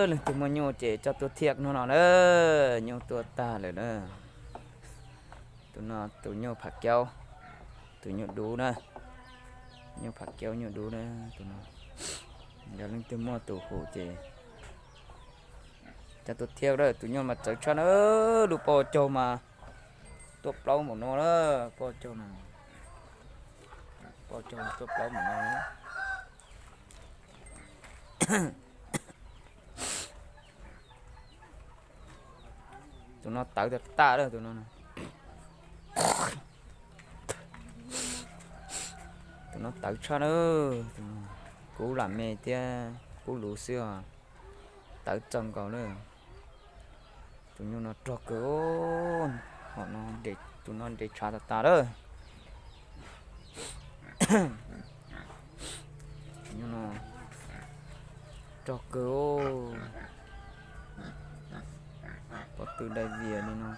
Leej twg muaj nyuj ces coj tuaj thiaj hnub no na, nyuj tuaj tag lawm na. Tus no tus nyuj pham kaub, tus nyuj dub na, nyuj pham kaub nyuj dub na, tus no. Yog leej twg muaj tus hum ces coj tuaj thiaj a, tus nyuj mas txawv tshaj na, lub pob caug mas tuaj plaub npaum no na, pob caug, pob caug tuaj plaub npaum no. Tus no tawv tag tag lawm tus no. Tus no tawv tshaj na, kub lam me thiab kub luv xwb os, tawv txaus nkaus lawm. Tus nyuj no rog kawg, hom no, tus no nres tshav tas tas lawm. Tus nyuj no rog kawg, pob tw dai vias li no,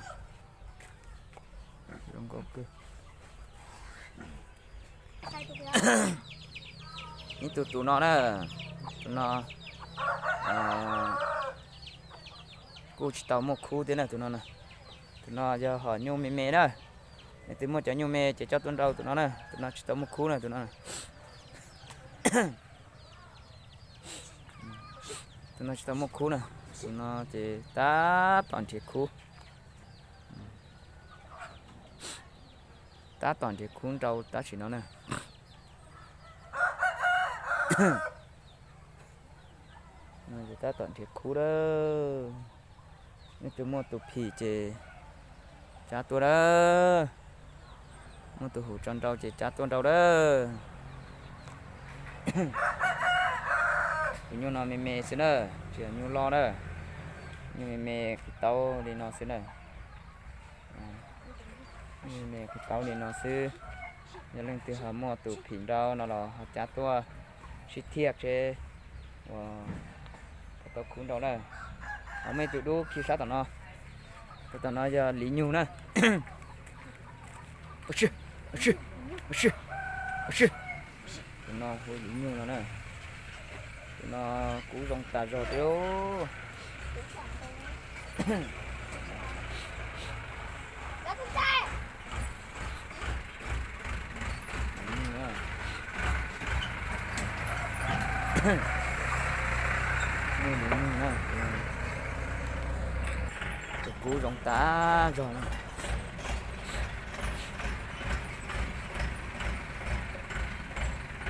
zoo nkauj kawg. Ib tug tus no na, tus no kuj tsis tau muaj khub thiab na tus no. Tus no yog hom nyuj me me na. Leej twg muaj cov nyuj me ces coj tuaj nrau tus no na, tus no tsis tau muaj khub na tus no. Tus no tsis tau muaj khub na, tus no ces tab tom nrhiav khub. Tab tom nrhiav khub nrau tab sis no na. Tab tom nrhiav khub lawm. Leej twg muaj tus phim ces cab tuaj lawm. Muaj tus hum tso nrau ces cab tuaj nrau lawm. Tus nyuj no me me xwb na, tsis yog nyuj loj na. Nyuj me me kuv taub li no xwb na. Nyuj me me kuv taub li no xwb. Yog leej twg ho muaj tus phim nrau no los ho cab tuaj sib thiaj seb ua tau khub nrau na. Ho muaj ib tug dub khi sab tom no. Tus tom no yog liv nyug na. Tus no hu liv nyug no na. Tus no kub zoo tas zog thiab. Tus kub zoo tas zog na.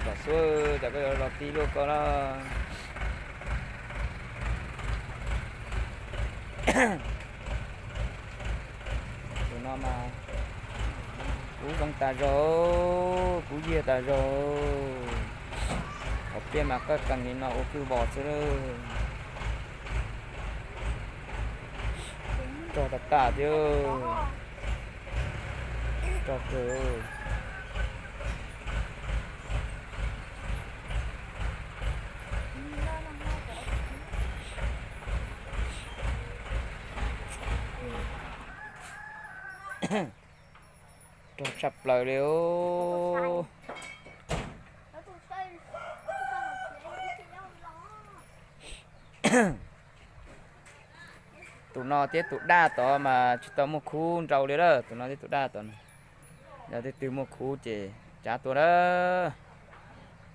Los xwb, cas koj yuav los tib luaj koj na. Tus no mas kub zoo tas zog, kub yiag tas zog. Qhov pliaj mas qaj qees li no ua kwj vos xwb. Rog tas tas thiab. Rog kawg. Rog tshaj plaws li os. Tus no thiab tus daj tod mas tsis tau muaj khub nrau li lawm, tus no thiab tus daj tod. Yog leej twg muaj khub ces cab tuaj na.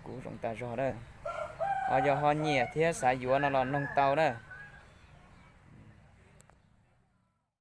Kub zoo tas zog na. Ho yog ho nyiam thiab xav yuav no los noog tau na.